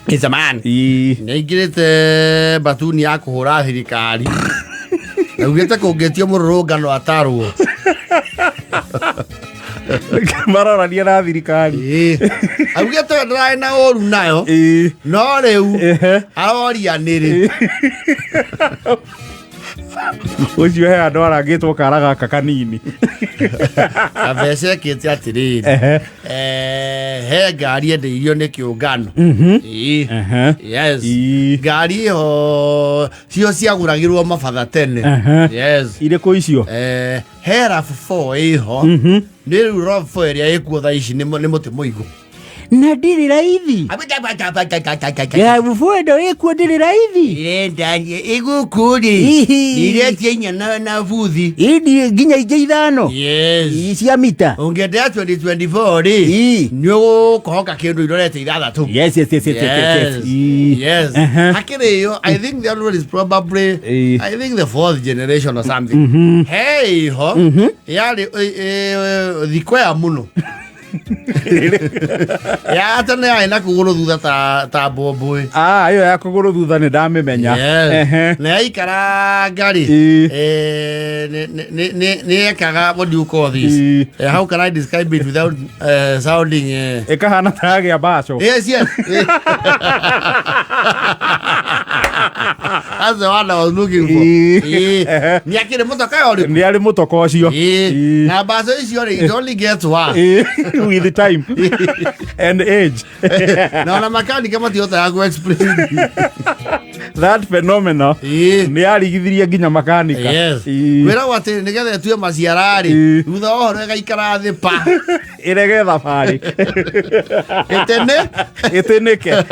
It's a man. Ii. Nĩ aingĩrĩte mbatuni ya kũhũra thirikari. Augĩte kũngĩtio mũrũrũngano atarwo. Marorania na thirikari. Ĩĩ. Augĩte we ndararĩ na ũru nayo. Ii. No rĩu Ehe. aroria nĩrĩ. Ũcio he andũ arangĩtwo kara gaka kanini. Kabeca ekĩte atĩrĩrĩ. Ehe. He ngari endeirio nĩ kĩũngano. Ĩĩ. Ehe. Yes. Ii. Ngari ĩyo cio ciagũragĩrwo mabatha tene. Ehe. Yes. Irĩkũ icio? He RAV4 ĩho. Nĩ rĩu RAV4 ĩrĩa ĩkuo thaa ici nĩ mũtĩ mũigũ. Na ndirĩ raithi. RAV4 ĩno ĩkuo ndĩrĩ raithi. Irendanie ĩgũkũ rĩ Ihi. iretia inya na buthi. Ĩĩ nginya ingĩ ithano. Yes. Ii cia mita. Ũngĩendea 2024 rĩ Ii. nĩ ũgũkohoka kĩndũ irorete ithathatũ. Yes. Ii. Yes. Ehe. Hakĩrĩ ĩyo, I think the other one is probably Ii. I think the fourth generation or something. He ĩho yarĩ thikwea mũno. Ya tene yarĩ na kũgũrũ thutha ta mbũmbũĩ. Ah, ĩyo ya kũgũrũ thutha nĩ ndamĩmenya. Yes. Ehe. Na yaikaranga rĩ Ii. nĩ yekaga, what do you call this? Ii. How can I describe it without sounding Ĩkahana ta yagĩa mbaco. Yes. That's the one I was looking for. Ii. Ii. Nĩ akĩrĩ mũtoka ũrĩkũ? Nĩ arĩ mũtoka ũcio. Ii. Ii. Na mbaco icio rĩ, it only gets worse. Ii. With the time and age. Na ona makanika matihotaga ku explain. That phenomena Ii. nĩ yarigithirie nginya makanika. Yes. Ii. Kwĩragwo atĩ nĩgetha ĩtue maciara rĩ, Ii. thutha wa ũhoro ĩgaikara thĩ pa. Ĩrege thabarĩ. Ĩtene. Ĩtĩnĩke.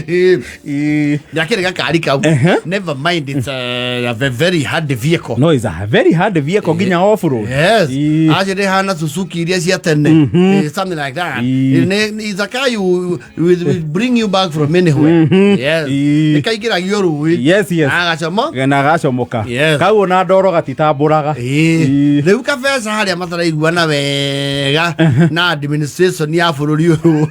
Ii. Ii. Nĩakĩrĩ gakari kau. Ehe. Never mind, it's a very hard vehicle. No, it's a very hard vehicle nginya off road. Yes. Ii. Acio nĩ hana Suzuki iria cia tene. Something like that. Ii. It's a car you will bring you back from anywhere. Yes. Ii. Nĩ kaingĩragio rũĩ. Yes. Agacomo. Na agacomoka. Yes. Kau ona ndoro gatitambũraga. Ii. Ii. Rĩu kabeca harĩa mataraiguana wega na administration ya bũrũri ũyũ.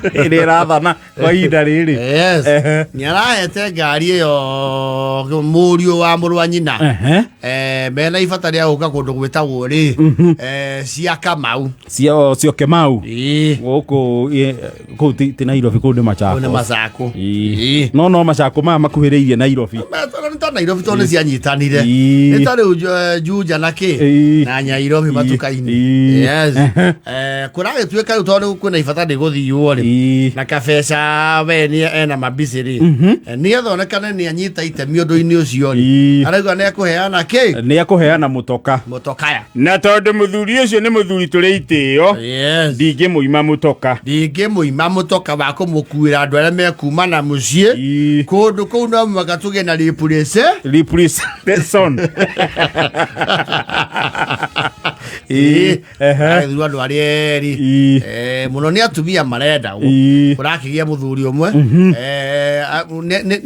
Ĩrĩa ĩrathana kwa ihinda rĩrĩ. Yes. Ehe. Nĩ arahete ngari ĩyo mũriũ wa mũrũ wa nyina. Ehe. Mena ibata rĩa gũka kũndũ gwĩtagwo rĩ cia Kamau. Cio Kemau. Ii. Gũkũ kũu ti Nairobi, kũu nĩ Kũu nĩ Machakos. Macakũ. Ii. Ii. No Machakos maya makuhĩrĩirie Nairobi. Tondũ nĩ ta Nairobi tondũ nĩ cianyitanire. Ii. Nĩ ta rĩu Juja na kĩ Ii. na Nyairobi Ii. matuka-inĩ. Ii. Yes. Ehe. Kũragĩtuĩka rĩu tondũ kwĩna ibata nĩ gũthiwo rĩ Ii. na kabeca we nĩ ena mabicĩ rĩ nĩgetha onekane nĩ anyita itemi ũndũ-inĩ ũcio rĩ Ii. arauga nĩ ekũheana kĩ Nĩ ekũheana mũtoka. mũtokaya. Na tondũ mũthuri ũcio nĩ mũthuri tũrĩ itĩo, Yes. ndingĩmũima mũtoka. Ndingĩmũima mũtoka wa kũmũkuĩra andũ arĩa mekuma na mũciĩ Ii. kũndũ kũu no mũhaka tũgĩe na replace. Representation. Ii. Ehe. Agĩthurwo andũ arĩa erĩ. Ii. Mũno nĩ atumia marendagwo. Ii. Kũrakĩgĩa mũthuri ũmwe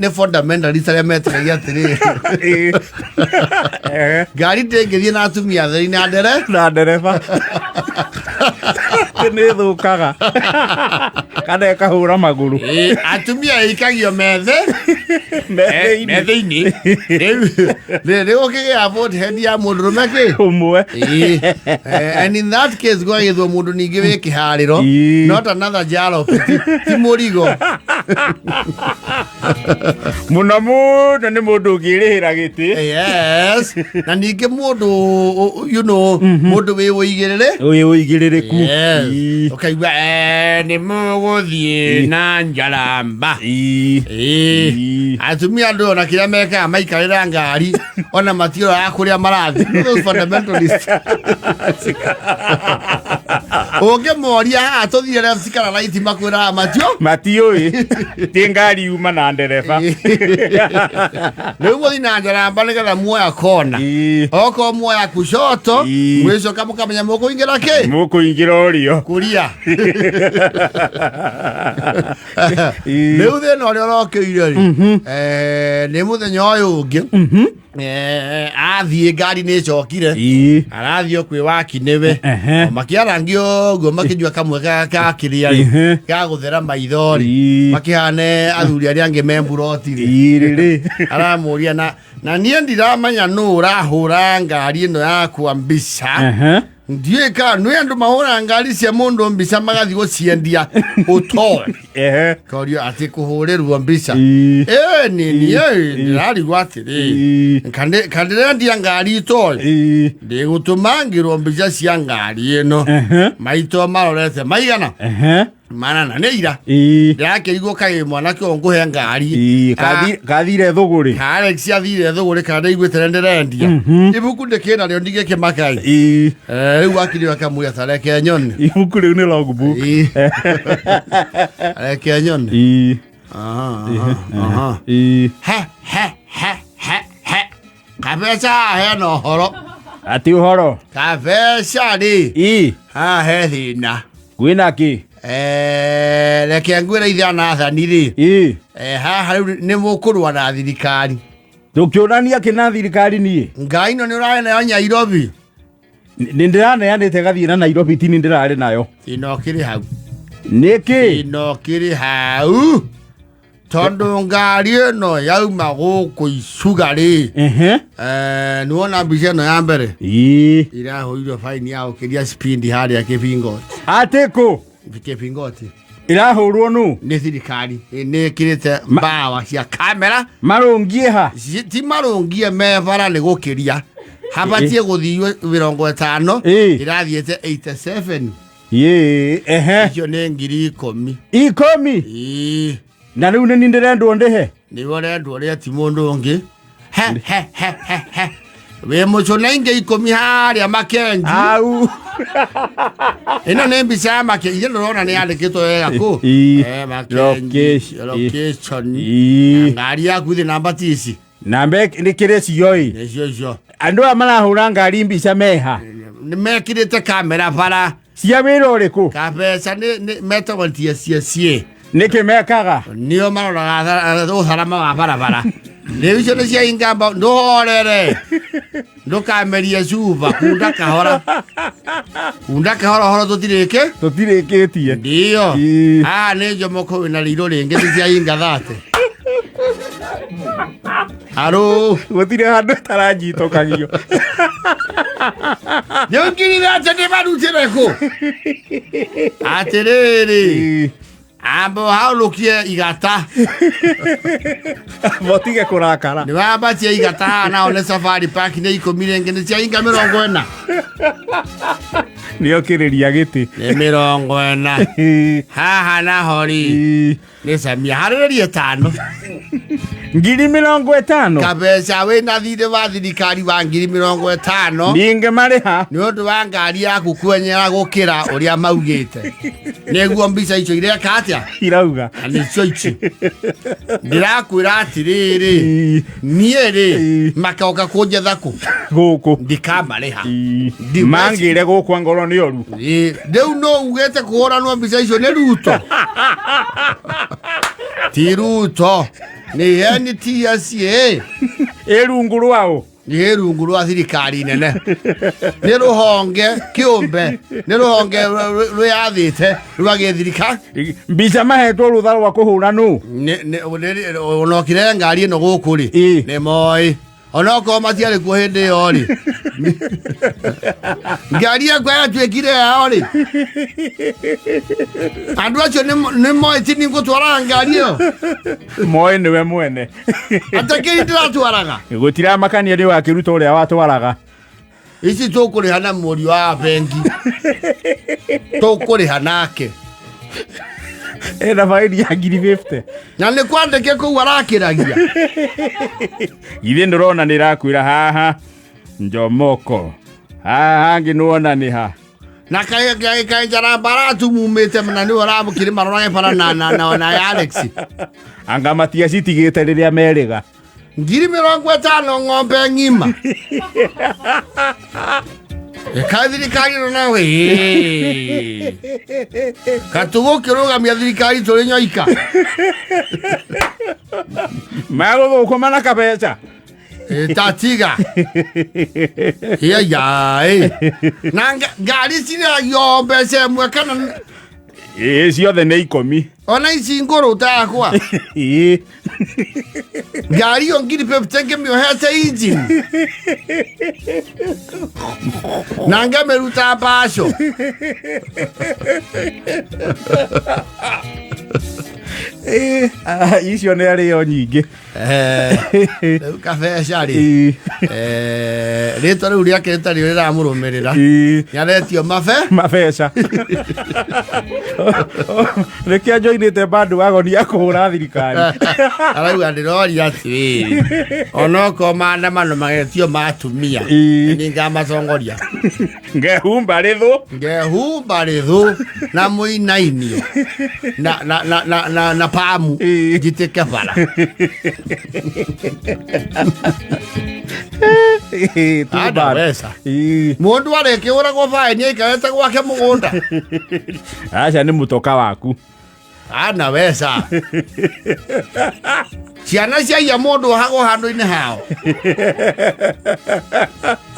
nĩ fundamentalist arĩa metĩkagia atĩrĩrĩ Ii. Ehe. ngari ndĩngĩthiĩ na atumia atheri na ndere Na ndereba nĩ thũkaga kana ĩkahũra magũrũ. Ĩĩ, atumia ĩikagio methe Me thĩinĩ. me thĩinĩ. Rĩu rĩ gũkĩgĩa vote head ya mũndũrũme kĩ Ũmwe. Ĩĩ. And in that case gwagĩthwo mũndũ ningĩ wĩ kĩharĩro Ĩĩ. not another jalop ti mũrigo. Mũno mũno nĩ mũndũ ũngĩrĩhĩra gĩtĩ. Yes, na ningĩ mũndũ mũndũ wĩ ũigĩrĩrĩ Wĩ ũigĩrĩrĩku. Yes. Ĩĩ. Ũkaigua nĩ mũgũthiĩ na njaramba. Ĩĩ. Ĩĩ. Ĩĩ. Atumia andũ ona kĩrĩa mekaga maikarĩra ngari ona matiroraga kũrĩa marathiĩ. Those fundamentalists. Ũngĩmoria haha tũthiĩ left kana right makwĩraga matio Matiũĩ ti ngari yuma na ndereba. Rĩu mũthiĩ na njaramba nĩgetha muoya kona. Ĩĩ. Okorwo muoya kushoto Ĩĩ. mwĩcoka mũkamenya mũkũingĩra kĩ Mũkũingĩra ũrĩo. kuria. Ĩĩ. Rĩu thĩna ũrĩa ũrokĩire rĩ nĩ mũthenya ũyũ ũngĩ athiĩ ngari nĩ ĩcokire Ĩĩ. arathiĩ o kwĩ waki nĩwe Ehe. O makĩarangia. angĩ ũguo makĩnyua kamwe ga kĩrĩa rĩ ga gũthera maitho rĩ, makĩhane athuri arĩa angĩ me mburoti rĩ. Irĩrĩ. Aramũria na niĩ ndiramenya nũ ũrahũra ngari ĩno yakwa mbica. Ndiũĩ kana nĩ andũ mahũraga ngari cia mũndũ mbica magathiĩ gũciendia ũtoe. Korio atĩ kũhũrĩrwo mbica. Ĩ nĩ niĩ ndĩrarigwo atĩrĩ, kandĩrendia ngari itoĩ, ndĩgũtũma ngĩrwo mbica cia ngari ĩno maitũ marorete maigana manana nĩ ira. Ndĩrakĩrigwo kaĩ mwanake ũyũ ngũhe ngari. Kathire thũgũrĩ. Ka Alex athire thũgũrĩ kana ndaiguĩte nĩ ndĩrendia ibuku ndĩkĩnarĩo ndigĩkĩmakai. Rĩu wakiri akamwĩra ta reke nyone. Ibuku rĩu nĩ logbook. Ĩ. Reke nyone. Aha, aha, aha. He he he he he kabeca hena ũhoro. Atĩ ũhoro? Kabeca rĩ, haha he thĩna. Kwĩna kĩ? Reke ngwĩre ithe Nathani rĩ, haha rĩu nĩ mũkũrũa na thirikari. Tũkĩũrania kĩ na thirikari niĩ? Ngai ino nĩ ũrarĩ nayo Nyairobi. Nĩ ndĩraneanĩte gathiĩ na Nairobi, tini ndĩrarĩ nayo. Thĩna ũkĩrĩ hau. Nĩkĩ? Thĩna ũkĩrĩ hau tondũ ngari ĩno yauma gũkũ Icuga rĩ, nĩwona mbica ĩno ya mbere, irahũrirwo baini ya gũkĩria spindi harĩa Kĩbingoti. Atĩ kũ? Kĩbingoti. Ĩrahũrwo nũ? Nĩ thirikari nĩ ĩkĩrĩte mbawa cia kamera. Marũngiĩ ha? Ti marũngie, me bara nĩ gũkĩria habatiĩ gũthiio 50, ĩrathiĩte 87. Ĩ, ehe. Icio nĩ 10,000. 10? Ĩĩ. Na rĩu nĩ niĩ ndĩrendwo ndĩhe? Nĩwe ũrendwo ũrĩa, ti mũndũ ũngĩ. He he he he he wĩ mũcũna ingĩ 10 harĩa Makenji. Au. Ĩno nĩ mbica ya Makenji ithe ndũrona nĩ yandĩkĩtwo wega kũ? Makenji. Location. Location. Ngari yaku thĩ namba ti ici. Namba nĩ kĩrĩ cio ĩ? Nĩcio icio. Andũ aya marahũra ngari mbica meha? Nĩ mekĩrĩte kamera bara. Cia wĩra ũrĩkũ? Kabeca nĩ metagwo TSCSA. Nĩkĩ mekaga? Nĩo maroraga ũtharama wa barabara. Rĩu icio nĩ cia ingamba. Ndũhorere, ndũkamerie cuba, kunda kahora, kunda kahora, horo tũtirĩkĩ. Tũtirĩkĩtie. Ndio. Haha nĩ Njomoko wĩna rĩirũ rĩngĩ, nĩ cia inga thate arũ. Gũtirĩ handũ ĩtaranyitũkagio. Rĩu 30,000 nĩ marutĩre kũ? Atĩrĩrĩ, amba ũhaũrũkie igata. Motige kũrakara. Nĩ wambatie igata haha nao nĩ Safari Park, nĩ 10 rĩngĩ, nĩ cia inga 40. Nĩokĩrĩria gĩtĩ. Nĩ 40. Haha naho rĩ, nĩ Samia harĩrĩria 5. 50,000. Kabeca wĩna thirĩ wa thirikari wa 50,000. Ndingĩmarĩha. Nĩ ũndũ wa ngari yaku kwenyera gũkĩra ũrĩa maugĩte nĩguo mbica icio ireka atĩa? Irauga. Na nĩcio ici ndĩrakwĩra atĩrĩrĩ, niĩ rĩ, makoka kũnjetha kũ? Gũkũ. Ndikamarĩha. Mangĩre gũkwa ngoro nĩ oru. Ĩ, rĩu no ugĩte kũhũranwo mbica icio nĩ Ruto? Ti Ruto, nĩ NTSA. Ĩ rungu rwao. Nĩ rungu rwa thirikari nene, nĩ rũhonge kĩũmbe, nĩ rũhonge rwĩyathĩte rwa gĩthirikari. Mbica mahetwo rũtha rwa kũhũra nũ? Onokire ngari ĩno gũkũ rĩ, nĩ moĩ onokorwo matiarĩ kuo hĩndĩ ĩyo rĩ, ngari yakwa yatuĩkire yao rĩ, andũ acio nĩ moĩ ti ningũtwaraga ngari ĩyo. Moĩ nĩwe mwene. Atakĩri ndĩratwaraga. Gũtiramakania nĩ wakĩruta ũrĩa watwaraga. Ici tũkũrĩha na mũriũ wa bengi, tũkũrĩha nake. Ena baini ya 50,000. Na nĩ kwandĩke kũu arakĩragia. Githĩ ndũrona nĩ ĩrakwĩra haha Njomoko, haha hangĩ nĩwona nĩ ha? Na kaĩ njaramba aratumumĩte na nĩwe ũramũkĩrĩ marorage bara na Alex. Anga matiacitigĩte rĩrĩa merĩga. 50,000 ng'ombe ng'ima. Ĩka thirikari ĩno nawe katũgũkĩrũgamia thirikari tũrĩ nyoika. Magũthũkũma na kabeca. Tatiga yayaĩ na ngari ciragio mbeca ĩmwe kana? Ĩĩ, ciothe nĩ 10. Ona ici ngũrũ takwa? Ĩĩ. Ngari ĩyo 50,000 ngĩmĩohete injini na ngamĩruta mbaco. Ĩĩ, icio nĩ arĩo nyingĩ. Rĩu kabeca rĩ, rĩtwa rĩu rĩake rĩtarĩ rĩramũrũmĩrĩra. Nĩaretio mabe. Mabeca nĩkĩo njoinĩte bandu wagoni ya kũhũra thirikari. Arauga ndĩroria atĩrĩrĩ, onokorwo maandamano magetio ma atumia, nĩ ngamatongoria. Ngehumba rĩthũ. Ngehumba rĩthũ na mũinainio na pamu njitĩke bara. Too Ada bad. wesa. Ĩĩ. Mũndũ arĩkĩũragwo baĩni aikarĩte gwake mũgũnda. Aca, nĩ mũtoka waku. Ana wesa ciana ciaiya mũndũ ohagwo handũ-inĩ hao.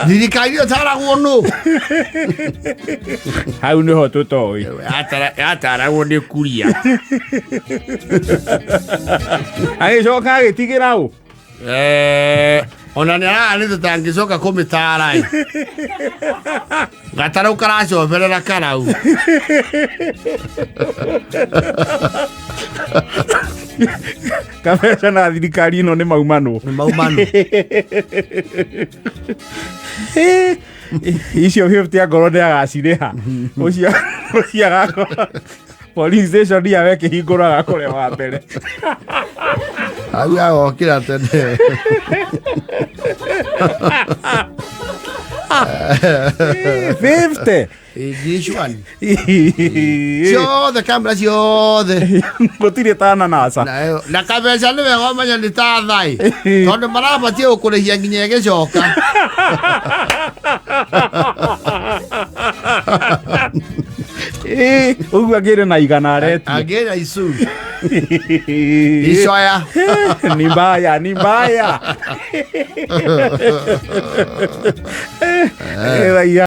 Thirikari ĩyo taragwo nũ? Hau nĩho tũtoĩ. Yataragwo nĩ kuria. Agĩcoka agĩtigĩra ũ. Ona nĩ araga nĩ tũtangĩcoka kũmĩtara ĩ gatarau karacoberera karau. Kabeca na thirikari ĩno nĩ maumanwo. Nĩ maumano. Icio 50 angorwo nĩ agacirĩha ũcio ũcio agakorwo police station yawe ĩkĩhingũrwo agakore wa mbere. Hau agokĩra tene. 50. Ngiri ciothe, kamera ciothe. Gũtirĩ ta nanasa. Na kabeca nĩ wega ũmenye nĩ ta thai tondũ marabatiĩ gũkũrĩhia nginya ĩgĩcoka. Ũguo angĩrĩ na 100 aretie. Angĩra icu icoya. Ni mbaya, ni mbaya. Raia.